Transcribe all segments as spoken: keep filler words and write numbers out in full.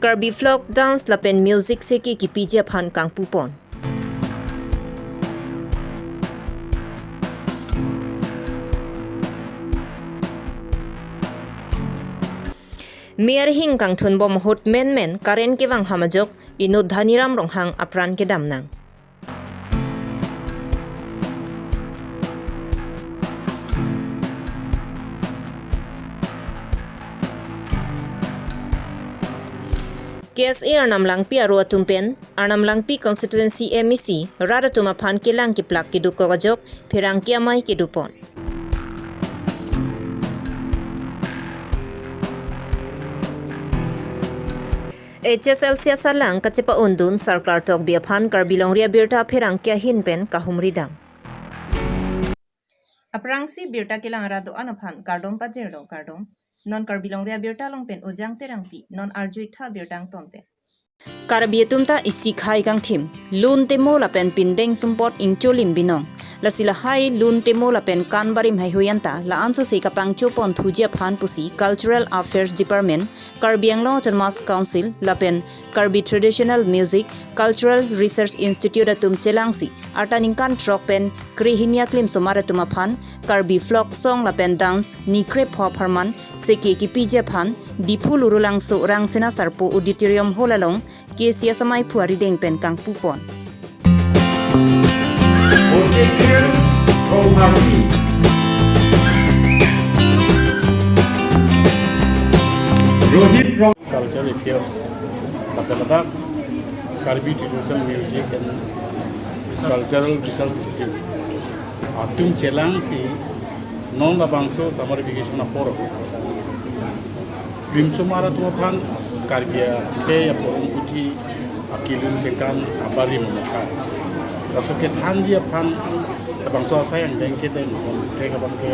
Karbi folk dance lapen music seke kepiji aphan kangpupon. Me arihing kangthunbom ahut menmen current kevang ham ajok inut Dhaniram Ronghang apran kedam nang. K S A Arnam Langpi aro atum pen Arnam Langpi constituency M A C rat atum aphan kelang keplak kedukok ajok pherangke amei kedupon. H S L C asalang kachepa-undun Sarkar Tokbi aphan Karbi Longri Abirta pherangke ahin pen kahumri dam. Aphrangsi birta kelang arat do-an aphan kardom pajirlo, kardom. Non Karbi Longri Abirta along pen Ujang Terangpi, non arjuitha birta angton pen. Karbi atum ta isi khei kangthim, lun temo lapen pindeng sumpot ingcholim binong. Lasi lahai lun temo lapen kan barim heihui anta la-ansose kapangchopon thuji aphan pusi Cultural Affairs Department, Karbi Anglong Autonomous Council lapen Karbi Traditional Music Cultural Research Institute atum chelangsi arta ningkan throk pen krehini aklimsomar atum aphan Karbi folk song lapen dance ni krepho apharman seke kepiji aphan Diphu Lurulangso Rangsina Sarpo Auditorium Hall along K S A asamai phu arideng pen kangpupon. Otekel Rongharpi. Rohit Rong. Cultural Affairs. Lapen ladak Karbi Traditional Music and Cultural Research Institute atum chelangsi non labangso summer vacation apor klimsomar atum aphan Karbi akhei aporum puthi akelun kekan abarim amokha. Laso kethanji aphan labangso asai angdeng kedeng kon thek abang ke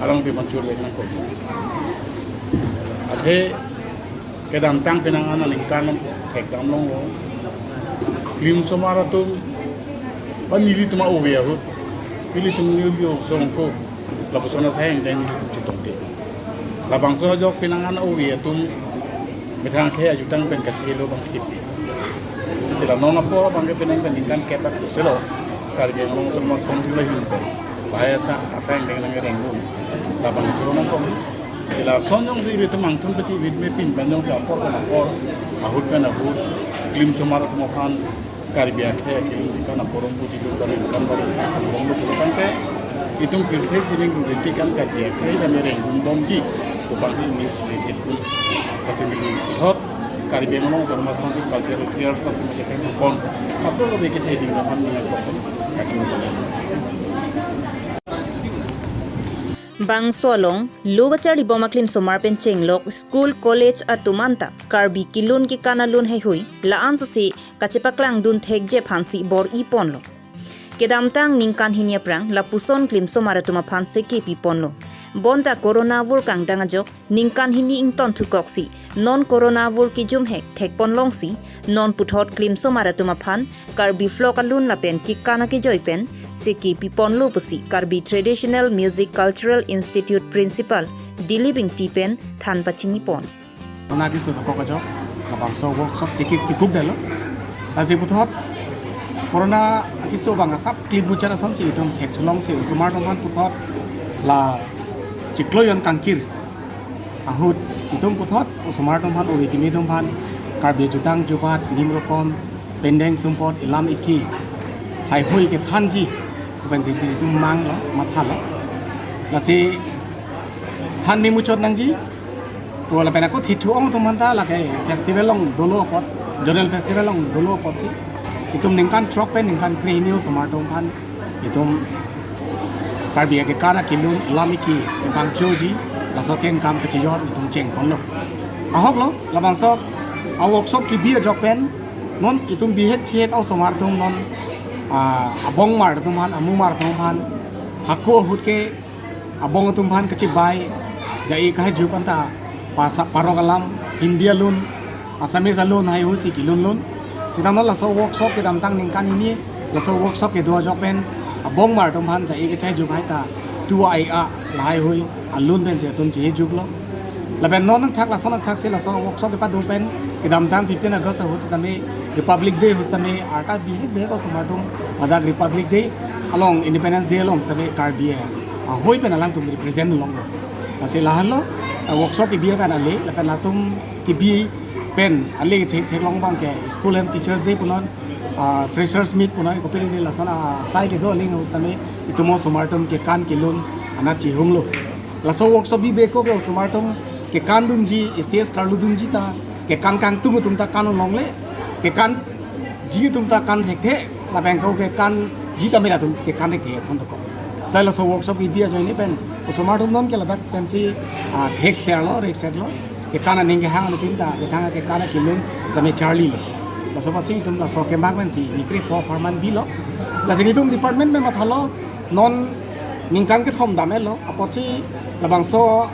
alangli manchur vek nangkok. Athe kedamtang penang an aningkan thekdam longlo. Klimsomar atum ba nelitum a-ove ahut, nelitum neli osomar ko, lapuson asai angdeng nelitum chetongte. Labangso ajok penang an ove atum methang akhei ajutang pen kachelo abang kip. Sila non apor abang ke penang pen ningkan kep bak selo. Karbi Anglong Autonomous Council ahin pen. Bahaya sa asai angdeng nang rengdun. Labangso nangkok. Sila son jongsi ilitum angthun pachivit me pin pen jongsi apor pen apor, ahut pen ahut, klimsomar atum aphan Karbi akhei akelun kekan aporum puthi dun kami kan baru aporum puthi tangte itum pirthe sining rudetik an Karbi akhei kami rengdun bomji. Subang ini sedikit pun kasi ini hot Karbi Anglong Autonomous Council Cultural Affairs of Mexican Pon. Apa lebih kita di mana dengan pon? Kacung. Bangso along lo kacharlibom aklimsomar pen chenglok school college atum anta Karbi kelun kekan alun heihui la-ansose kachepaklangdun thekji aphansi bor-iponlo. Kedamtang ningkan hini aphrang lapuson klimsomar atum aphan seke piponlo. Bonta corona vur kangdang ajok ningkan hini ington thukoksi non corona vur kejum hek thekpon longsi non puthot klimsomar atum aphan Karbi folk alun lapen kekan akejoi pen seke piponlo pusi Karbi Traditional Music Cultural Institute Principal Dilip Ingti pen than pachinipon. Corona kiso dokok ajok, labangso workshop kiki kikuk delo. Lasi puthot corona kiso bang asap klim buchar asonsi itum thek chelongsi osomar atum aphan puthot la chiklo jon kangkir ahut itum puthot osomar atum aphan ove kimi atum aphan Karbi ajutang jubat nim rokom pindeng sumpot ilam iki heihui kethanji pen jiti itum manglo mathalo. Lasi than nimuchot nangji. Ko lapen ako thithu ong atum aphan ta lake festival along dolo apot, zonal festival along dolo apotsi itum ningkan throk pen ningkan krehini osomar atum aphan itum Karbi akekan akelun lam iki kepangchoji laso kengkam kachijor itum chengponlo. Ahoklo labangso a-workshop kebi ajok pen non itum bihet thihet osomar atum non, ah, abongmar atum aphan amumar atum aphan hako ahut ke abong atum aphan kachibai ja-e kahai juk anta pasa parok alam Hindi alun Assamese alun heihui si kelun lun. Sitame laso workshop kedamtang ningkan hini laso workshop kedo ajok pen abongmar atum aphan ja-e kachai juk hai ta tu ai a laheihui alun pensi atum chejuklo. Lapen non nangthak lason nangthaksi laso workshop kepadun pen Kedamtang fifteen August ahut sitame, Republic Day ahut sitame, arta bihek bihek osomar atum ladak Republic Day along, Independence Day along sitame Karbi ahoi pen alangtum represent longlo. Lasi lahenlo, ah, workshop kebi akan ale, lapen latum kebi pen ale thek theklong abang ke school hem Teachers Day punon, ah, Freshers Meet punon, kopine lason asai kedo aling ahut sitame itum osomar atum kekan kelun anat chihumlo. Laso workshop bi beko ke osomar atum kekan dunji, stage karlu dunji ta, kekan kangtung atum ta kan longle, kekanji atum ta kan thekthe, lapen ako kekanji ta mera atum kekan thekthe ason dokok. Seta laso workshop kebi ajoine pen osomar atum non ke ladak pensi, ah, thekserlo, rekserlo, kekan aning kehang atum ta, kethang kekan kelun sitame charlilo. Laso apotsi itum laso kemak pensi nikre pho apharman bilo. Lasi netum department pen mathalo, non ningkan kethom damlo, apotsi labangso,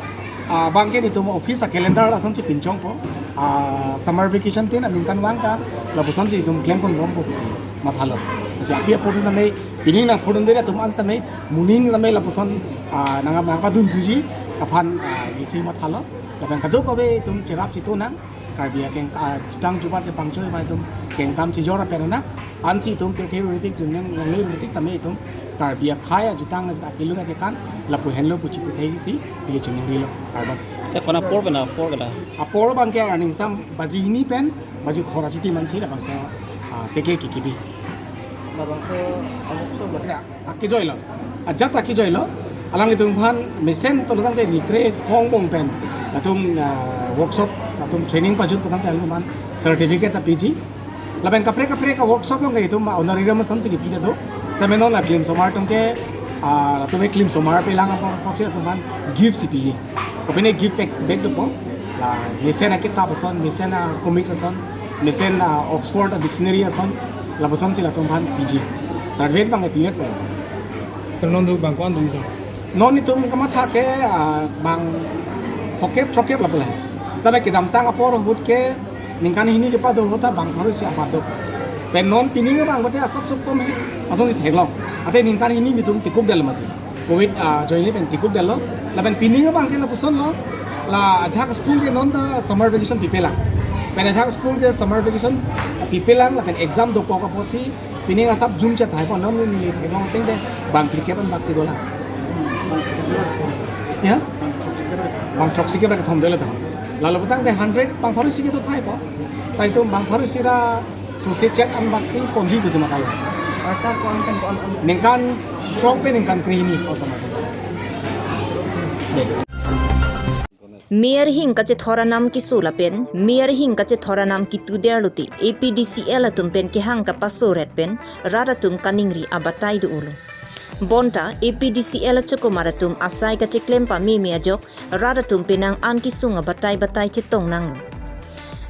ah, abang ke netum office a-calendar lasonsi pinchongpo. Ah, summer vacation tin aningkanvang ta lapusonsi itum klemponbompo pusi mathalo. Lasi api apo atum tame, pining nangpudunde atum an tame, moning tame lapuson, ah, nang, nangpadun thuji aphan, ah, nisi mathalo. Lapen kadokave itum cherap chitu nang, Karbi akeng, ah, jutang jubat kepangchoi bai atum kengkam chijor apen na, ansi itum kethe rutik juneng longle rutik tame itum Karbi akhei ajutang akelun akekan lapu henlo pu chipu thei si ili chuning rilo, kardom. Sir, kona apor pen apor kada? Apor abang ke arning sam baji hini pen baji khora chiti mansi labangso, ah, seke kekibi. Labangso amokso ba- Ya, akejoilo. Ajat akejoilo. Alanglitum aphan mesen tolotangte nikre khongbong pen latum, ah, workshop, latum training pajut tolotangte alanglitum aphan certificate ta piji. Lapen kaprek kaprek a-workshop along itum honorarium asonsi kepi ta do. Sitame non la klimsomar atum ke, ah, latum ke klimsomar pelang apotsi latum aphan gift si piji. Kopine gift pack bag dopo. La mesen akitap ason, mesen a-comics ason, mesen a-Oxford a-dictionary ason, lapusonsi latum aphan piji. Certificate abang epinget po. Sir, non do bang ko-an do iso? Non itum kamatha ke, ah, bang phokep throkkep lapu lahai. Sitame kedamtang apor ahut ke ningkan hini kepado ahut ta bang pharo isi apat do. Pen non pining abang bote asap sop kom he, asonsi theklong. Ate ningkan hini netum tikuk del mati. Covid, ah, ajoine pen tikuk dello. Lapen pining abang ke lapusonlo. La ajahak school ke non ta summer vacation pipelang. Pen ajahak school ke summer vacation pipelang lapen exam dokok apotsi pining asap jum chet hai pon, non neli theklong ateng te bang phlikep an bak si dolang. Ya? Bang throksi kep ra kethom dolo ta. Lalo putangte hundred bang pharo isi kedo thai po. Ta itum bang pharo isi ra sose chet an bak si ponji pusi makai. Arta ko-an pen ko-an, ko-an? Ningkan throk pen ningkan krehini osomar. Mei arihing kachethor anam keso lapen mei arihing kachethor anam ketu derlo te A P D C L atum pen kehang kapaso ret pen rat atum kaningri abatai do-olo. Bonta A P D C L achokomar atum asai kacheklem pameme ajok rat atum penang an kesung abatai batai chetong nanglo.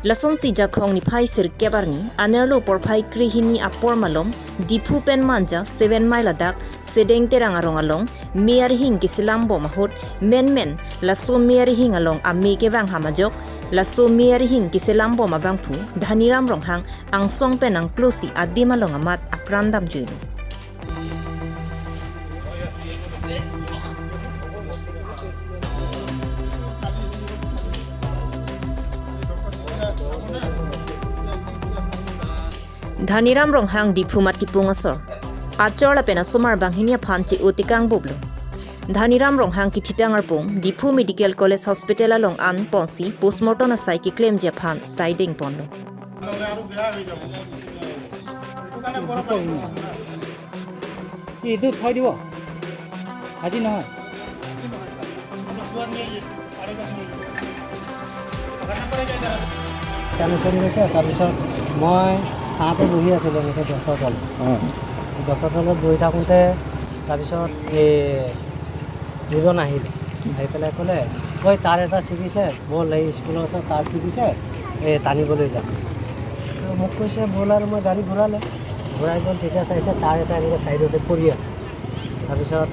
Lasonsi Jakhong niphai sirkep arni anerlo porphai krehini apor malom Diphu pen Manja seven mile adak Sedeng Terang arong along mei arihing keselam bom ahut menmen laso mei arihing along amei kevang ham ajok laso mei arihing keselam bom abangphu Dhaniram Ronghang angsong pen angklosi adim along amat apran damjuilo. Dhaniram Ronghang Diphu Matipung asor. Achor lapen asomar banghini aphan che-o tekang boblo. Dhaniram Ronghang kethitang arpung Diphu Medical College Hospital along an ponsi postmortem asai keklemji aphan saideng ponlo. এইটো থৈ দিব, আজি নহয়। এডমিশ্যন গৈছে, তাৰপিছত মই ছাঁতে বহি আছিলোঁ এনেকৈ গছৰ তলত। গছৰ তলত বহি থাকোঁতে তাৰপিছত এই দুজন আহিল, আহি পেলাই ক'লে, "ঐ, তাঁৰ এটা ছিগিছে, ব'ল, এই স্কুলৰ ওচৰত তাঁৰ ছিগিছে, এই টানিবলৈ যাম।" তো মোক কৈছে, "ব'ল", আৰু মই গাড়ী ঘূৰালে, ঘূৰাই গ'ল। তেতিয়া চাইছে তাঁৰ এটা এনেকৈ ছাইডতে পৰি আছে। তাৰপিছত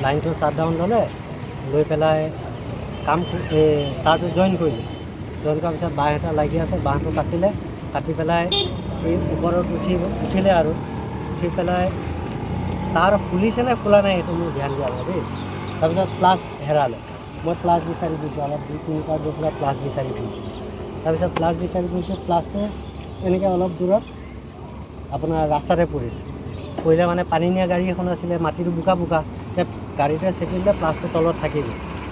লাইনটো শ্বাটডাউন ল'লে, লৈ পেলাই কাম, এই তাঁৰটো জইন কৰিলে। জইন কৰাৰ পিছত বাঁহ এটা লাগি আছে, বাঁহটো কাটিলে, কাটি পেলাই সি ওপৰত উঠি, উঠিলে আৰু উঠি পেলাই তাঁৰ খুলিছে নে খোলা নাই সেইটো মোৰ ধ্যান দিয়া নাই দেই। তাৰপিছত প্লাছ হেৰালে। মই প্লাছ বিচাৰি ফুৰিছোঁ, অলপ দুই তিনি পাঁচ বছৰ প্লাছ বিচাৰি ফুৰিছোঁ। তাৰপিছত প্লাছ বিচাৰি গৈছোঁ, প্লাছটো এনেকৈ অলপ দূৰত আপোনাৰ ৰাস্তাতে পৰিল। পৰিলে মানে পানী নিয়া গাড়ী এখন আছিলে, মাটিটো বোকা বোকা, এতিয়া গাড়ীটোৱে চেপিলে প্লাছটো তলত থাকিল।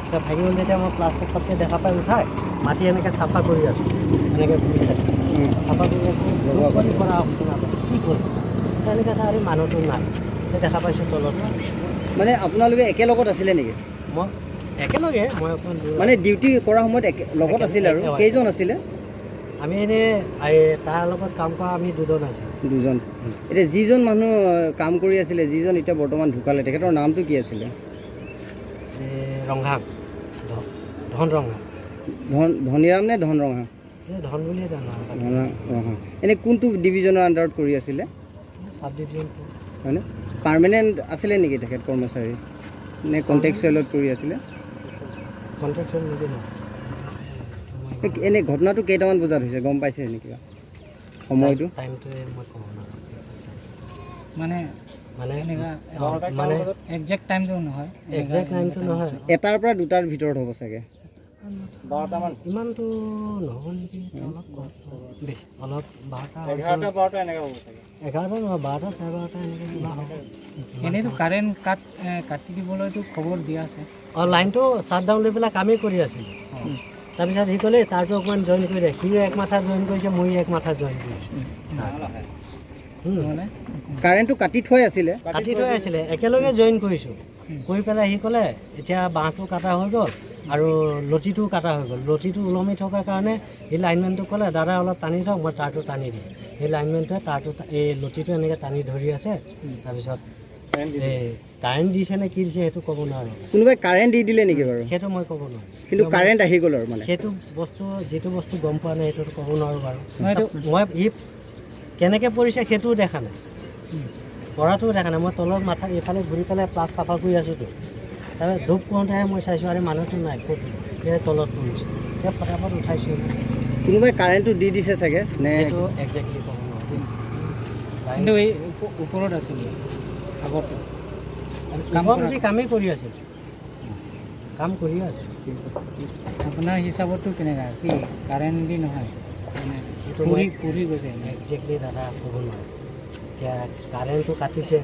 এতিয়া থাকিল যেতিয়া মই প্লাছটো ফটকৈ দেখা পাই উঠাই মাটি এনেকৈ চাফা কৰি আছোঁ, এনেকৈ ঘূৰি থাকে। উম। চাফা কৰি আছোঁ, লগোৱা দুখ পানী কৰা আপোনাৰ কি কৰিম? এনেকৈ চাই আৰু মানুহটো নাই, এতিয়া দেখা পাইছোঁ তলত। মানে আপোনালোকে একেলগত আছিলে নেকি? মই একেলগে, মই অকণমান দূৰ। মানে ডিউটি কৰা সময়ত একে, লগত একে, আছিলে আৰু? একে, হয়। কেইজন আছিলে? আমি এনে, এই, তাৰ লগত কাম কৰা আমি দুজন আছোঁ। দুজন। উম। এতিয়া যিজন মানুহ, আহ, কাম কৰি আছিলে, যিজন এতিয়া বৰ্তমান ঢুকালে, তেখেতৰ নামটো কি আছিলে? এই ৰংহাং, ধ-, ধন ৰংহাং। ধন, ধনীৰাম নে ধন ৰংহাং? এই ধন বুলিয়ে জানো আৰু। ধন ৰংহাং। এনে কোনটো ডিভিজনৰ আণ্ডাৰত কৰি আছিলে? ছাব ডিভিজন টু। হয়নে? পাৰ্মানেণ্ট আছিলে নেকি তেখেত কৰ্মচাৰী? নে কণ্ট্ৰেকচুৱেলত কৰি আছিলে? কণ্ট্ৰেকচুৱেল নেকি ন? এ-, এনে ঘটনাটো কেইটামান বজাত হৈছে, গম পাইছে নেকি বা? সময়টো? টাইমটো মই ক'ব নোৱাৰোঁ। মানে, মানে, এনেকুৱা, অ, মানে, একজেক্ট টাইমটো নহয়, এনেকুৱা, একজেক্ট টাইমটো এনেকুৱা নহয়। এটাৰ পৰা দুটাৰ ভিতৰত হ'ব চাগে। বাৰটামান। ইমানটো নহ'ব নেকি? উম। অলপ কম, বেছি, অলপ বাৰটা এঘাৰটা, হয়তো। বাৰটা এনেকে হ'ব চাগে। এঘাৰটা নহয়, বাৰটা, চাৰে বাৰটা এনেকে কিবা হ'ব। এনেইতো কাৰেণ্ট কাট, এ, কাটি দিবলৈতো খবৰ দিয়া আছে। অ, লাইনটো শ্বাটডাউন লৈ পেলাই কামেই কৰি আছিলোঁ। অ। তাৰপিছত সি ক'লে, "তাৰটো অকণমান জইন কৰি দে।" সিও এক মাথা জইন কৰিছে, ময়ো এক মাথা জইন কৰিছোঁ। উম। উম। মানে? কাৰেণ্টটো কাটি থৈ আছিলে? কাটি থৈ আছিলে, একেলগে জইন কৰিছোঁ। উম। কৰি পেলাই সি ক'লে, "এতিয়া বাঁহটো কাটা হৈ গ'ল আৰু লতিটো কাটা হৈ গ'ল।" লতিটো ওলমি থকাৰ কাৰণে সি লাইনমেনটোক ক'লে, "দাদা, অলপ টানি থওক, মই তাৰটো টানি দিম।" সেই লাইনমেনটোৱে তাৰটো টা-, এই লতিটো এনেকে টানি ধৰি আছে। উম। তাৰপিছত কাৰেণ্ট দি দিলে। এই কাৰেণ্ট দিছে নে কি দিছে সেইটো ক'ব নোৱাৰোঁ। কোনোবাই কাৰেণ্ট দি দিলে নেকি বাৰু? সেইটো মই ক'ব নোৱাৰোঁ। কিন্তু কিয় মই কাৰেণ্ট আহি গ'ল আৰু মানে। সেইটো বস্তু, যিটো বস্তু গম পোৱা নাই, সেইটোতো ক'ব নোৱাৰোঁ বাৰু। নহয়, এইটো মই ই কেনেকে পৰিছে সেইটোও দেখা নাই। উম। পৰাটোও দেখা নাই। মই তলত মাথা এইফালে ঘূৰি পেলাই প্লাছ চাফা কৰি আছোঁতো। তাৰপিছত দুখ কৰোঁতেহে মই চাইছোঁ, আৰে, মানুহটো নাই, ক'ত? এই তলত পৰিছে। এতিয়া ফটাফট উঠাইছোঁ। কোনোবাই কাৰেণ্টটো দি দিছে চাগে, নে? সেইটো একজেক্টলি ক'ব নোৱাৰোঁ। কিন্তু এই ওপ-, ওপৰত আছিলে আগতে। কাম ওপৰত কৰা উঠি কামেই কৰি আছিল। কাম কৰিয়ে আছে। আপোনাৰ হিচাপততো কেনেকা? কি কাৰেণ্ট দি নহয়? মানে এইটো পৰি, মই পৰি গৈছে? একজেক্টলি দাদা ক'ব নোৱাৰোঁ। এতিয়া কাৰেণ্টটো কাটিছে,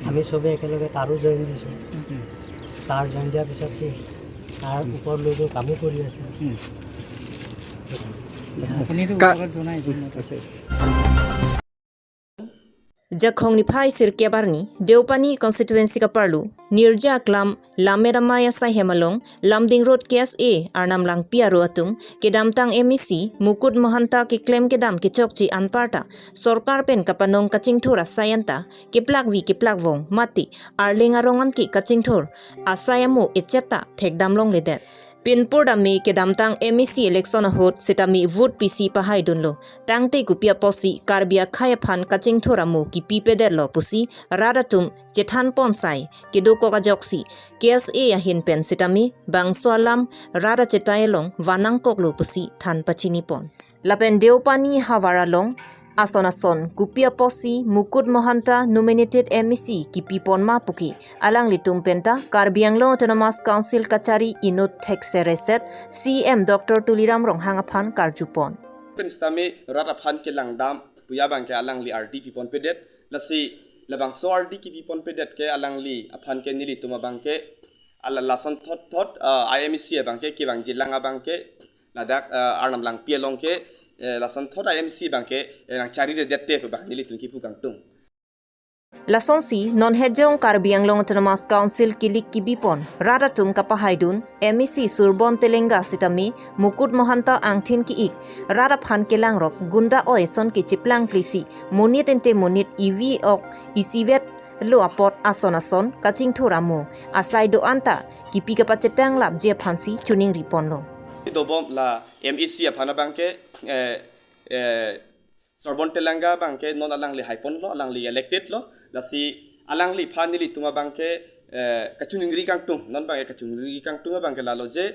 আমি চবে একেলগে তাঁৰো জইন দিছোঁ। উম। তাঁৰ জইন দিয়াৰ পিছত কি তাৰ ওপৰত লৈ গৈ কামো কৰি আছে। উম। সেইকাৰণে। আপুনিতো কা-, ওপৰত জনাই, উম, আছে। Jakhong niphai sirkep arni, Deopani constituency kaparlu, Nirja Aklam, Lammet Amei asaihem along, Lumding Road K S A, Arnam Langpi aro atum, kedamtang M A C, Mukut Mahanta keklem kedam kechokche anparta, sorkar pen kapanong kachingthur asai anta, keplakvi keplakvong, mate, arleng arong anke kachingthur, asai amo echetta, thekdam longledet. Pinpur dame kedamtang M A C election ahut sitame vote pisi pahaidunlo. Tangte kopi apotsi Karbi akhei aphan kachingthur amo kipipedetlo pusi rat atum chethan pon sai, kedokok ajoksi K S A ahin pen sitame bangso alam rat achetai along vanangkoklo pusi than pachini pon. Lapen Deopani havar along ason ason kopi apotsi Mukut Mahanta nominated M A C kipi pon ma puke, alanglitum penta Karbi Anglong Autonomous Council kachari inut thekser reset C E M Doctor Tuliram Ronghang aphan karju pon. Pen sitame rat aphan kelangdam pu abangke alangli ardi pi ponpedet, lasi labangso ardi kipi ponpedet ke alangli aphan ke nelitum abangke ala lason thot thot, ah, I M A C abangke kevangjilang abangke ladak, ah, Arnam Langpi along ke, eh, lason thot I M A C abangke, eh, nangchariredet te pu abang nelitum kipu kangtung. Lasonsi non hejong Karbi Anglong Autonomous Council kilik kibi pon rat atum kapahaidun M A C Surbon Telenga sitame Mukut Mahanta angthin ki-ik rat aphan kelangrok gunda oi ason kechiplang plisi monit ente monit ivi ok isivet lo apot ason ason kachingthur amo asai do-an ta kipi kapachetang lapji aphansi choningri ponlo. Dobom la M A C aphan abangke, eh, eh, Surbon Telenga abangke non alangli haiponlo, alangli elected lo, lasi alangliphan nelitum abangke, eh, kachoningri kangtung, non abangke kachoningri kangtung abangke lalo je,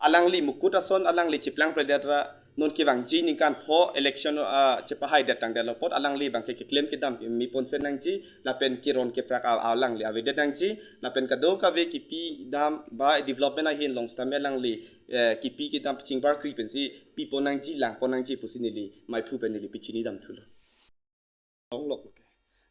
alangli Mukut ason, alangli chiplang predet ra, Non kevangji ningkan pho election, ah, chepahai det tangdet lo apot alangli abangke keklem kedam keme ponsen nangji lapen keron keprak a-, alangli avedet nangji lapen kadokave kepi dam ba development ahin along sitame alangli, eh, kepi kedam chingbar kri pensi pipon nangji langpon nangji pusi neli maiphu pen neli pachini damthulo. Longlok ke.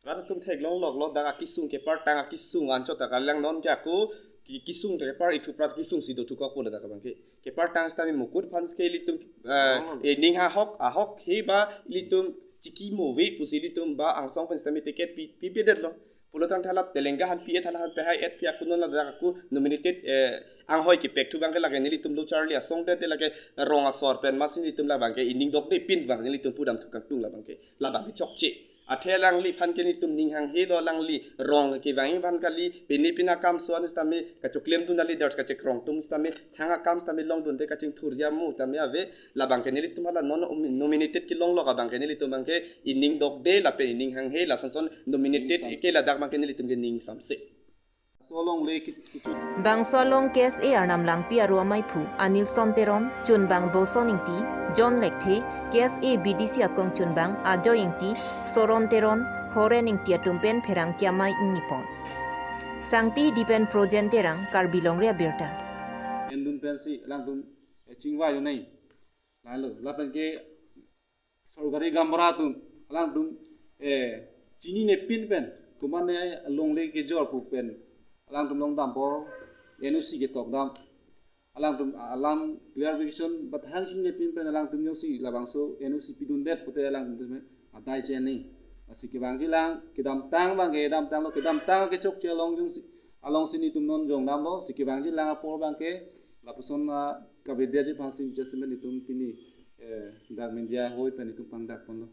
Rat atum theklongloklo, dak akesung kepartang akesung anchot ta kalang non ke ako, ke-, kesung ta kepar ithu prat kesung si dothukok pulo dak abangke. Kepartang sitame mukut aphan ke ilitum, eh, Oh. eh, ning ahok, ahok he ba ilitum chiki move pusi ilitum ba angsong pen sitame ticket pi, pipedetlo. Pulo tangte hala telenga aphan pi-et, hala aphan pehai-et pi ako non ladak ako nominated, eh, anghoi kepek thu abangke lake nelitum lo charli asong te te lake rong asor pen masi nelitum labangke ining dokde pin abang nelitum pudam thu kangtung labangke. Labangke chokche. Athe alangliphan ke nelitum ning hanghe lo alangli rong kevang abang kali pini pina kam suan sitame kachoklemdun a-leaders kachekrong atum sitame thang akam sitame longdunde kachingthur jamu tame ave labangke nelitum hala non nomi-, nominated kelonglok abangke nelitum abangke ining dokde lapen ining hanghe lasonson nominated Ining samse. Ke ladak abangke nelitum ke ning samse. Solongle kit-, kit-, Bangso along K S A Arnam Langpi aro amaiphu Anilson Teron, chunbang Boson Ingti, John Lekthe, K S A B D C akong chunbang Ajoy Ingti, Soron Teron, Horen Ingti atum pen pherangke amei ingnipon. Sangti Hidi pen Projen Terang, Karbi Longri Abirta. Endun pensi alangtum, eh, chingvai dunai. Lalu, lapen ke sorkari gaonbura atum, alangtum, eh, chinine pin pen, komatne longle kejor pu pen, alangtum longdampo, N O C ketok dam, alangtum alam clarification, but hang chinine pin pen, alangtum jongsi labangso N O C pidundet pute alangtum tusme, adai cheni, lasi kevangji lang, kedamtang abangke, kedamtanglo, kedamtang kechokche along jongsi, alongsi nelitum non jongdamlo, si kevangji lang apor abangke, lapuson, ah, kavedet ji aphansi jasemet nelitum pini, eh, dak media hoi pen nelitum pangdakponlo.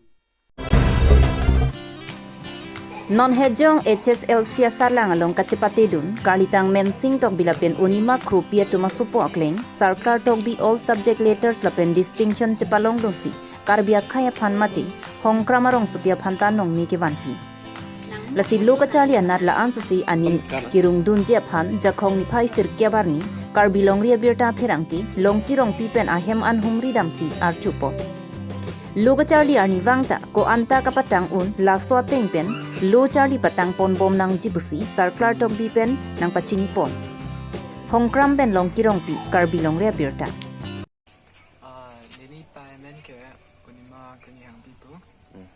Non hejong H S L C asarlang along kachepatedun, karlitang Mensing Tokbi lapen Unima Kropi atum asopo akleng, Sarklar Tokbi all subject letters lapen distinction chepalongdunsi, Karbi akhei aphan mate, Hongkram arongsopi aphan ta nongmi kevanpi. Lasi lo kacharli anat la-an sosi aning kerungdunji aphan Jakhong niphai sirkep arni Karbi Longri Abirta pherangke Longki Rongpi pen ahem an humri damsi archupon. Lo kacharli arnivang ta ko-an ta kapatang un laso ateng pen lo charli patangponbom nangji pusi Sarklar Tokbi pen nangpachinipon. Hongkram pen Longki Rongpi, Karbi Longri Abirta. Ah, neli pa amen ke Unima Keni Hangpi pu. Hmm.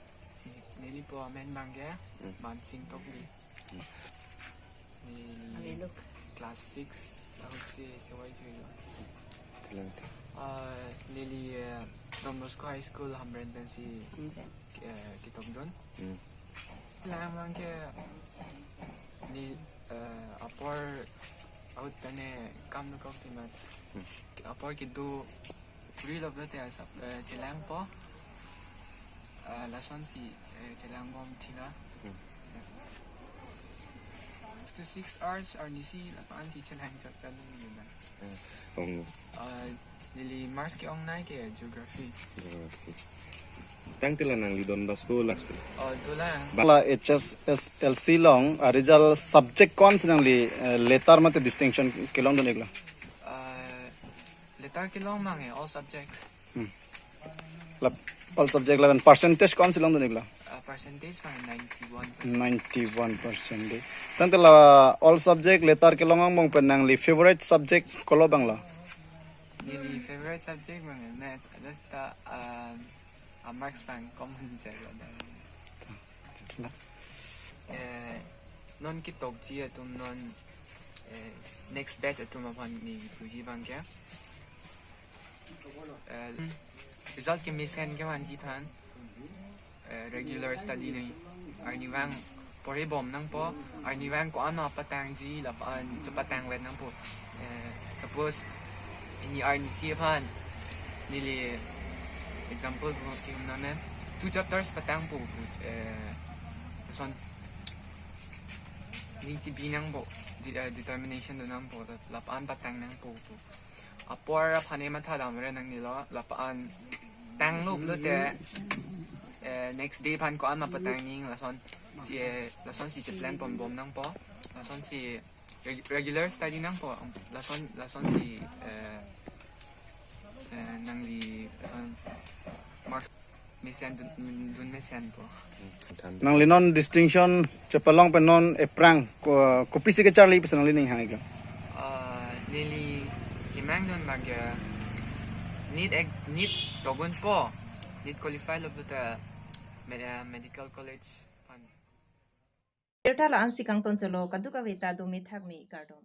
Neli po amen abangke Hmm. Mansing Tokbi. Hmm. Neli Ave lo. Class six ahut si sewai chuilo. Kelang te. Ah, neli, eh, Don Bosco High School Hamren pensi Hamren. Eh, ketokdun. Hmm. Lang abangke neli, eh, apor ahut pen ne kam dokok timat. Hmm. Apor kedo rilo pulote asap, eh, chelangpo. Eh, lasonsi, eh, chelangbom thila. Hmm. Up to six hours arnisi lapu-an si chelang chot chalung ni ba. Eh, ong. Eh, neli marks ke-ongnei ke geography. Geography. Tangte la nangli Don Bosco la school. Oh, dolang. Ba la H S S L C along, ah, result subject ko-ansi nangli, eh, letter mate distinction kelongdun-iklo? Eh, letter kelong abangke all subjects. Hmm. La all subject lapen percentage ko-ansi longdun-iklo? Ah, percentage abang ninety-one percent. Ninety-one percent de. Tangte la all subject letter kelong angbong pen nangli favorite subject kolo abanglo? Neli favorite subject abang maths, just, um, a marks abang common check lo da. Eh, non ketokji atum non, eh, next batch atum aphan neli puji abangke. Eh, result kemesen kevanji aphan, eh, regular study nangji. Arnivang porhebom nangpo, arnivang ko-an ma patangji lapu-an chepatangvet nangpo. Eh, suppose pini arnisi aphan neli example pu kim namen two chapters patangpo pu, eh, lason ning chibi nangpo, de-, eh, determination do nangpo, lapu-an patang nangpo pu. Apor aphan e mathadamre nangnelo, lapu-an tanglo pulote, eh, next day aphan ko-an ma patang nangji lason si, eh, lasonsi cheplanponbom nangpo, lasonsi reg-, regular study nangpo, lason, lasonsi, eh, Eh, nangli ason mark mesen dun, dun mesenpo. Nangli non distinction chepalong pen non ephrang ko, kopisi kacharli pusi nangli ning hang iklo? Ah, neli kemang dun bag ya NEET ek NEET togunpo. NEET qualify lo puta med, eh, medical college aphan. Birta la-ansi kangton cholo, kadokave ta dome thakme kardom.